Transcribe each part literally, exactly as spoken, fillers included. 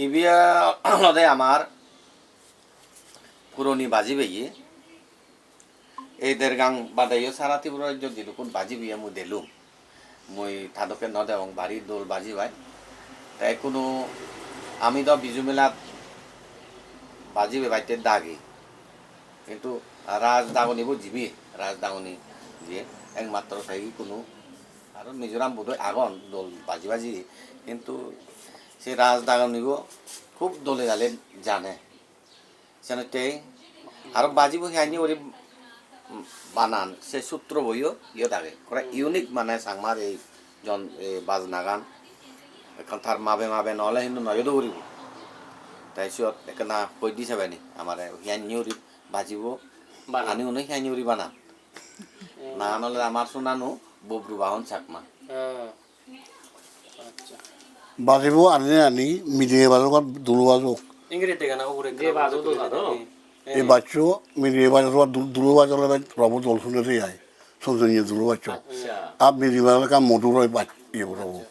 Ibe olode amar puroni baji beye. Ei Dergang badeyo sara Tripura rajyo jidukkun baji beye mui delung. Mui ta dokke no degong, bari dol baji bai. Te ekkunu ami do Biju melat baji bebatte dagi. Hintu raj dagonibo jibe, raj dagoni je ekmatro te ikkunu aro Mizoram bodoi agon dol baji baji. Hintu se raj dagonibo hub dole dale jane. Senottei aro bajibo hi anni guri banan, se sutro boyo iyot age. Ekkore unique mane Changmar ei jon-, ei bajnagan. Ekkan tar mabe mabe no ole hintu noyo doguribo. Te siyot ekkena hoi di sebeni amare hi anni guri bajibo, banan. Ani une hi anni guri banan. Hmm. Nangan ole amar sunanu Bobru Bahon Chakma. Hmm. Acha. Bajibo ani ani midiye bajo ba dulo bajo. Ingiri dega na ugure. Je bajo do do. Ei baccho midiye bajo ba du-, dulo bajo le robo dol sune de ai. Sonjoniye dulo baccho. Acha. Ab midiye bajo ka modur oi bac-, iye robo.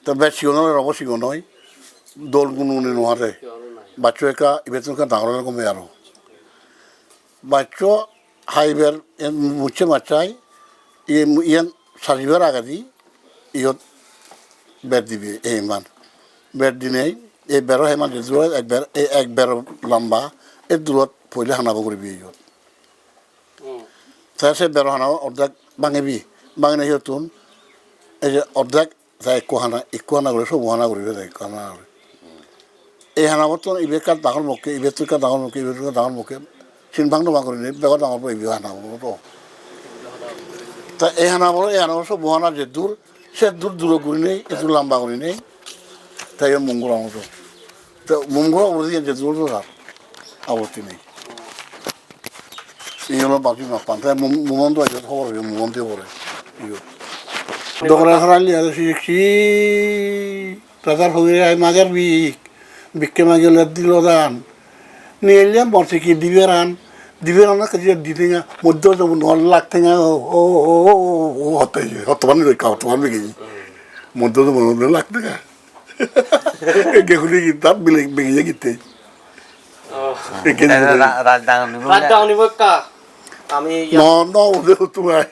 To bej sigon oi robo sigon oi. Dol gun une no hare. Baccho ekka ibetun ekka dangor oi gome aro. Baccho haiber en mucche machai, iye mu-, iyen sajibar agedi iyot ber dibe ei man. Ber dinei ei bero he man je durot ek ber, ei ek ber lamba, ei durot poile hanabo guribe iyot. Hmm. Te se bero hanabo ordek bangibi, banginei iyottun ei je ordek te ekko hana, ekko hana guri, sobo hana guri, bede ekko hana guri. Ei hanabottun ibe ekka dangor mokke, ibe ekka dangor mokke, ibe ekka dangor mokke. Sin bang no bang gurinei, bego dangor bo ibe hanabo to. Te ei hanabo, ei hanabo sobo hana je dur, se dur duro gurinei, edu lamba gurinei. Te ibe mongol hanabottun. Te mongol uguredi je dur do sar. Abotti nei. Iyen olo bagi mappan. Te mum-, mumondo ejot hobor peye, mumondo pore. Iyot. Dogora saralli aro sijik sijik. Rajar hogire ai mager bik. Bikke magele dilo dan. Niyelle mor siki diberan. Diberan na kaji di tenga. Moddo jobo no lak tenga. O, o, o, o, o, hotte, hotte ban bik, hotte ban bik. Moddo jobo no lak tenga. Ege huli ki tat bile bege gitte. Oh. Ege huli. Ra-, ra-, rajdhani bole. Rajdhani bole ka? Ami no, no, ude tu ai.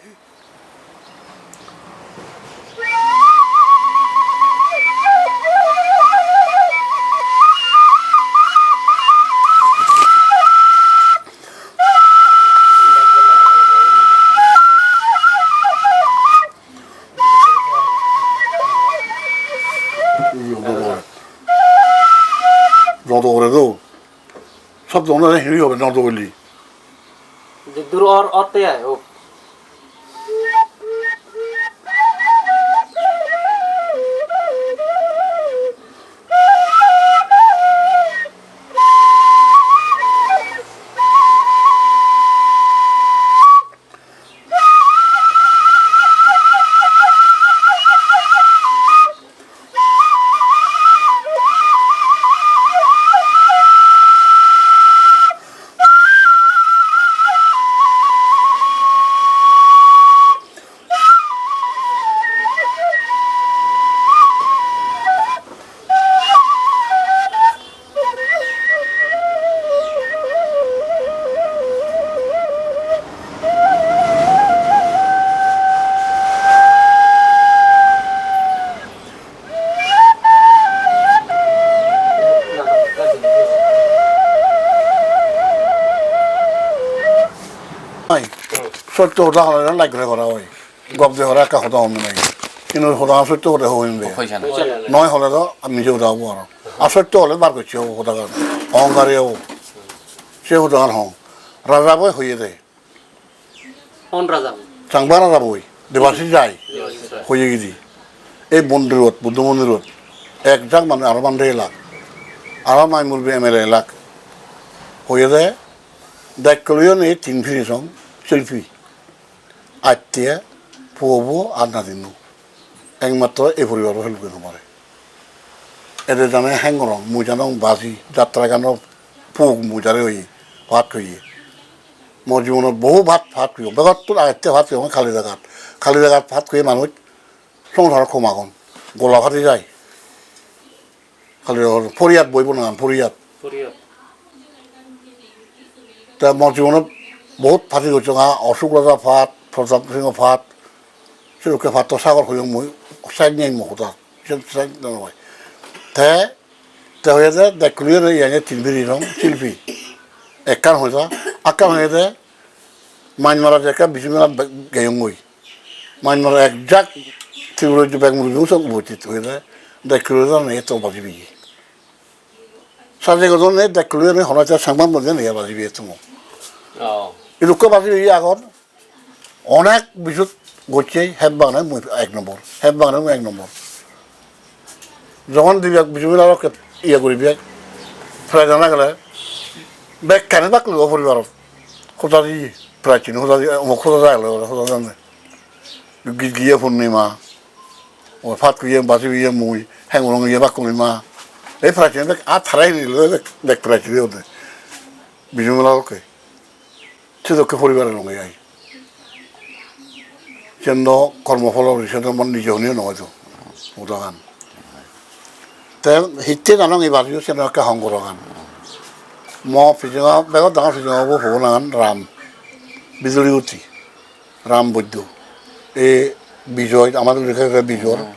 Nodo gore do. Sob dogone hiri hobe nodo guli. Jiddur or otte ai, o. Oi, sotto hoda hole na lagre gora oi. Gop de hora ekka hoda hom nai. Ino hoda sotto hoda hom be. Hoy jana. Noi hole do ami je hoda bo aro. A sotto hole bar gocche hoda gan. Ohongkari obo. Se hoda gan hom. Raja boi hoye de. Hon raja boi? Changma raja boi. Debasi jai. Debasi jai. Hoye gidi. Ei mondirot, Buddho mondirot. Ek jak mane aro mande elak. Aro mai murbi M L A elak. Hoye de. Daikko loyonne tin piri song. Selfie. Atte, puobo ar nadinno. Ekmatro ei poribaro help guri no pare. Ede jane heng gorong, mui janong baji, jatra gano puk mui jare oye, pat hoye. Mo jibonot bohu bat pat hoyong, begottun agette pat hoyong Kalidagat. Kalidagat pat hoye manuj songsarot hom agon, gola phadi jai. Kali Nagar, Poriyat boi bo nangan, Poriyat. Poriyat. Te mor jibonot bohut party gocchong, a, Ashok Raja part, Pratap Singh part, sedokke part to sagor hoyong mui, side nei mo hoda, sen side no noi. Te, te hoyede, dekkuli ene iyani tin biri rong, silpi. Ekkan hoyede, ekkan hoyede, Manmara je ekka Bizu mela be-, geyonggoi. Manmara ek jak Tripura je bek murubbi so ubotit hoyede, dekkuli ene to baji biji. Saje godon ne dekkuli ne hono ta sangban bodde ne baji biye tumo. Oh. Idukko baji biye agon. Onek Bizut gocche, heb bagane mui ek nombor. Heb bagane mui ek nombor. Jokhon dibe Bizu mela lokke iye guribe, prize ana gele, bekkani bak lobo poribarot. Hoda di prize ni, hoda di, omok hoda di, hoda di. Git giye Purnima, o phat giye, baji giye mui, hengurung giye bakkun ma. Ei prize bek, a tara hini loi bek, bek prize diye ode. Bizu mela lokke. Sedokke poribar elonge ai. Siyen do kormo pholo guri, siyen do mon nije huniyo no hoido. Udagan. Te hitte janong ei bajiyo, siyen do ekke hongkorogan. Mo pijengo, bego dangor pijengo bo, bo nangan Ram. Bijoli utti. Ram Boiddo, e Bijoy, amattun ekka ekka Bijoy, hmm,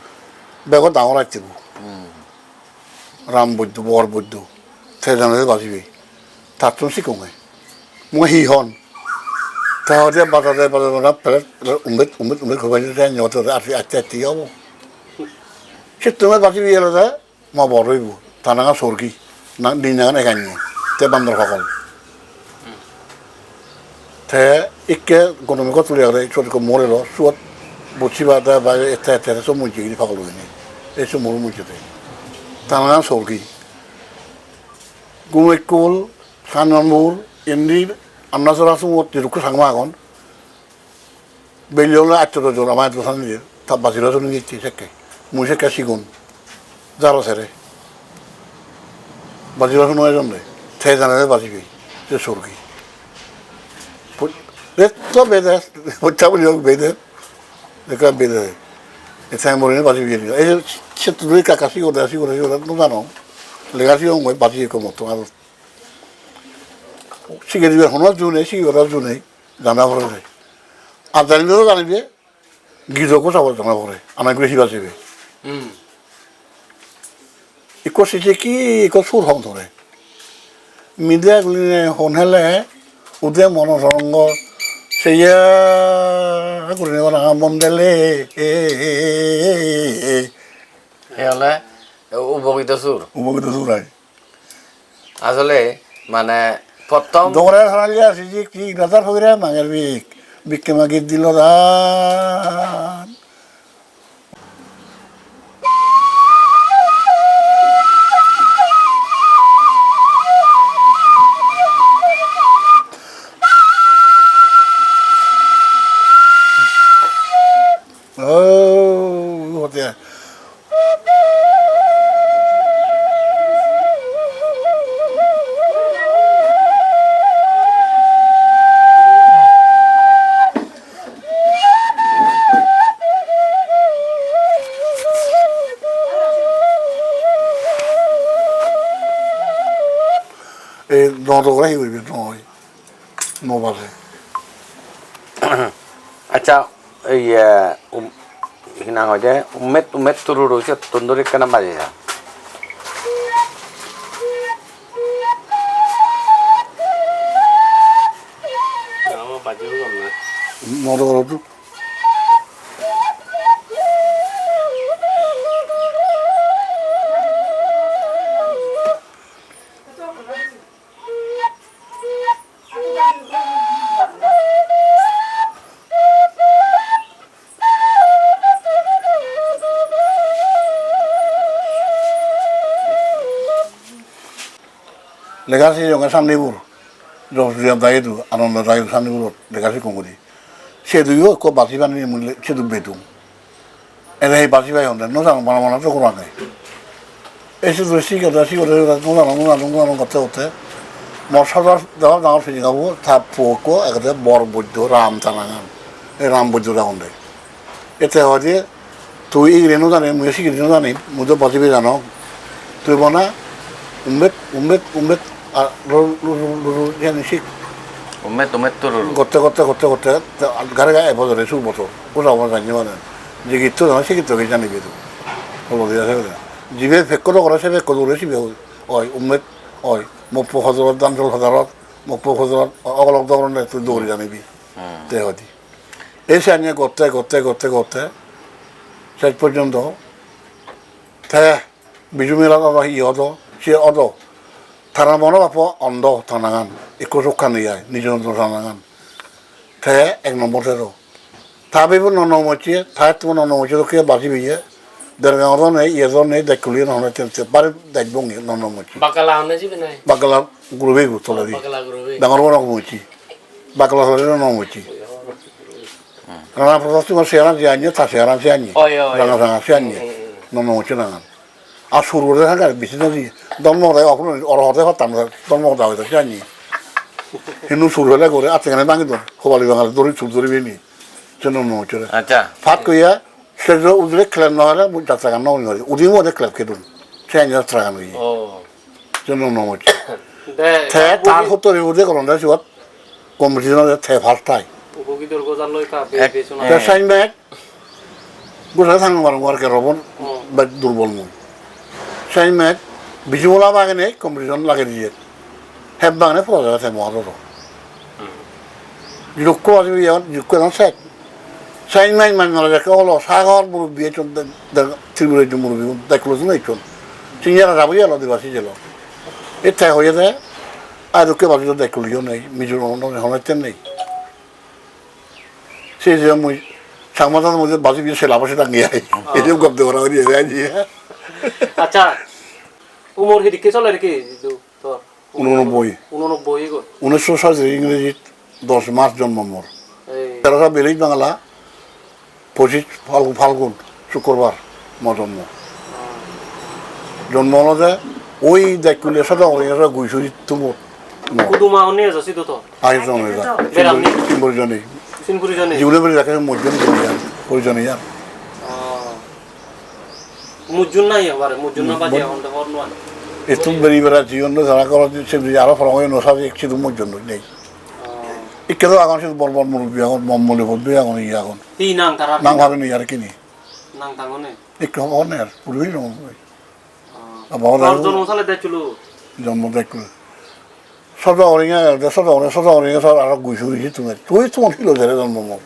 bego dangor acche bo. Hmm. Ram Boiddo, Bor Boiddo, te jane bajibe. Tattun sikkonge. Mui hi hon? Te hoide bajade, bajade, bajade, pelet, umbet, umbet, umbet, hobai jade, nyoto, atti, atti, atti obo. Sittun bajibe olode, Mo bor oibo, ta nangan Sorgi, na-, ni nangan Eganye, te bandor pagol. Te ikke gonome got tuli agede, sot ikko mor elo, suot bocchi ba da ba ette ette ette, sot mujje gini pagol gurinei. Ei sot mor mujje de. Ta nangan Sorgi. Gumekkol, Sananpur, indi Annasora sumot jedukko Changma agon. Belle ole atto dojon ama edo sani je, ta Bajirason gicche sekke. Mui sekke sigon. Jaro sere. Bajirason ejon de. Te jane de bajibe. Se Sorgi. Put-, etto bede, potta buli ok bede. Ekka bede. E time boli bajibe. E se tu ekka ekka sigode, sigode, sigode, no jano. Lega sigongoi baji ekko motto aro. Sige dibe hono ju nei, sige ora ju nei. Jana pore de. Ar janibe to janibe, gido ekko sabo jana pore. Ana guri siba sibe. Hmm. Ikko sije ki, ikko sur hong tore. Mide guline hon hele, ude mono sorongo, seya guline bana mon dele. E ole, ubogito sur. Ubogito sur ai. Asole, mane, pottom dogore haraliya sijik sijik radar hogire manger bik. Bikke magi dilo dan. Oh, hote. Ei, no dogore hi guribe, no oi. No baje. Accha, iye, um, hi nang hoide, ummet, ummet tururu siyottun duri ekkena baje ja. Moro goro tu. Lega sigonge Sandipur, Josriya daidu, Ananda daidu Sandipurot lega sigon guri. Seduyo ekko basi bani mui le-, sedu bedung. Ene hi baji pai honde, no jang, bana bana to gorane. Ei sidu sigede, sigede, no jang, no jang, no jang gotte gotte. Mor sodor dangor dangor pijing abo, ta po ekko, ekko de bor boiddo, Ram ta nangan. Ei Ram boiddo ta honde. Ete hoide, tui igire no jani, mui sigire no jani, mui do baji pai jano. Tui bona, ummet, ummet, ummet, ar ru, ru, ru, ru, ru, jani sik. Ummet, ummet, turu, ru. Gotte, gotte, gotte, gotte, te ar gare gare ebo dore sur bosor. Usa bo jani mane. Je gitto jana, se gitto ke jani bidu. Holo dia se bede. Jibe pekko do gore, se pekko dore sibe oi. Oi, ummet, oi. Mokpo hojorot, Damsol Hodarot, Mokpo hojorot, o-, ogolok dogorone tui dori jani bi. Hmm. Te hodi. Ei sanye gotte, gotte, gotte, gotte. Sej porjonto. Te Biju melat odo, hi odo, se odo. Tara mono bappo ondo tanagan, ekko sokkan nei ai, nijo nijo tanagan. Te ek nombor te do. Ta bebo no no mocche, ta etto no no mocche, to ke baji biye. Dergang odo nei, iye do nei, dek kuli no hone te, te bare dek bongi no no mocche. Bakala hone jibe nai? Bakala guru bebo toledi. Bakala guru be. Dangor bono mocche. Bakla sore no nong ucche. Rana Prasad Singh seran je anye, ta seran se anye. Oi, oi, oi. Rana Sanga se anye. Hmm, hmm, hmm. No nong ucche nangan. A sur gore hanga bisi na di. Don mo dai opun oro hote hotam don mo dai se anye. Hindu sur hole gore ate gane bangi don. Hobali bangal dori sur dori bini. Se no nong ucche. Acha. Phat koya, se jo udre khlem no hale, mu jatra gan no hori. Udi mo de khlem kedun. Se anye jatra gan hoi. Oh. Jonno nw mocche. De, te tar ugi- hottori ude goronde siyot competition ode te first tai. Upogidor gojal loi ta be-, ek-, besona. Te eh. Sainbek, gojal sang mar war ke robon, hmm, bek durbol mui. Sainbek, Bijumola bagene competition lage diye. Heb bagene pora jage te mo adoro. Hmm. Jukko aji yon, jukko yon sek. Sain main main mala jekke olo sagor murubbi echon de, de, Tripura echon murubbi, dekkulo sun echon. Senior raja bui elo diba sijelo. Ette hoyede, ai dokke baji do dekkulo yo nei, Mizoram no hono ette nei. Se je mui, Changma dan mui baji bi sela bose dangi ai. Oh. Ejom gom de ora ori ai ji. Acha, umor hidikke soler ki, du, tor? Unonobboi. Unonobboi go. Unisho sat Ingreji dos March jonmo mor. Ei. Teroso Village Bangla, pochis Phalgun, Phalgun, Sukkurbar mo jonmo. Ah. Jonmo olode oi dekkule sodo guri aro Guisuri tumot. Mo. Kuduma oni ejo sidu to? Ai jonmo ejo. Beramni? Timbur joni. Sinpuri joni? Jibune beri rakke mojjon joni ar, pori joni ar. Ah. Mujjun nahi hobare, mujjun na baje. Mujjun. Honde hor nuan. Etun beri bera jiyon no jara goro se beri aro porong no sabe ek sidu mujjun nei. Oh. Ikke do agon sidu bor bor murubbi agon, mom mole bodde agon, iye agon. Hi nang tarar? Nang hobor nei ar kini. Nang tangone? Ikke hobor nei ar, purbi no. Oh. Abo tor jonmo sale dechchulu? Jonmo dechchulu. Sodo oringa, de sodo oringa, sodo oringa, sodo aro Guisuri hitu nai. Tui tun hilo jere jonmo mo.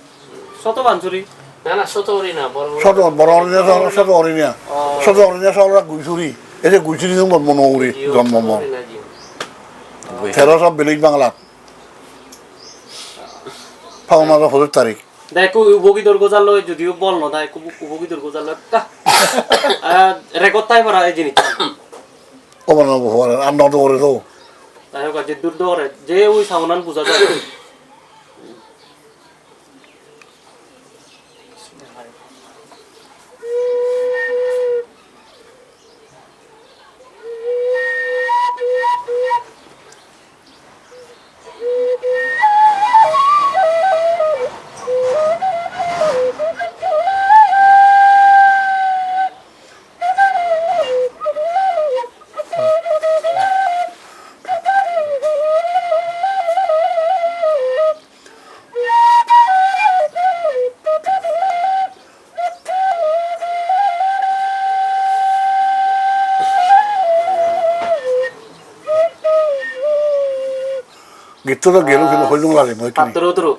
Soto Bansuri? Na, na, soto ori na, boro boro. Sodo, boro oringa, sodo, sodo oringa. Oh. Sodo oringa, sodo aro Guisuri. Ese Guisuri tun mo no uri, jiyo, jonmo mo. Soto ori na, jiyo. Guisuri. Teroso Village Bangla. Phagun majo pojoj tarik. Dekho, Upogidor gojal loi judiyo bol no thai, Upo-, Upogidor gojal loi ekka, ah, record thai para ei jinis. Obo na obo hobare, ar no dogore do. Jai hok, je dur dogore, je oi sound-an buja jai. Gitto do gelo, hintu hoi nw lage, moi kini. Pattoro turu.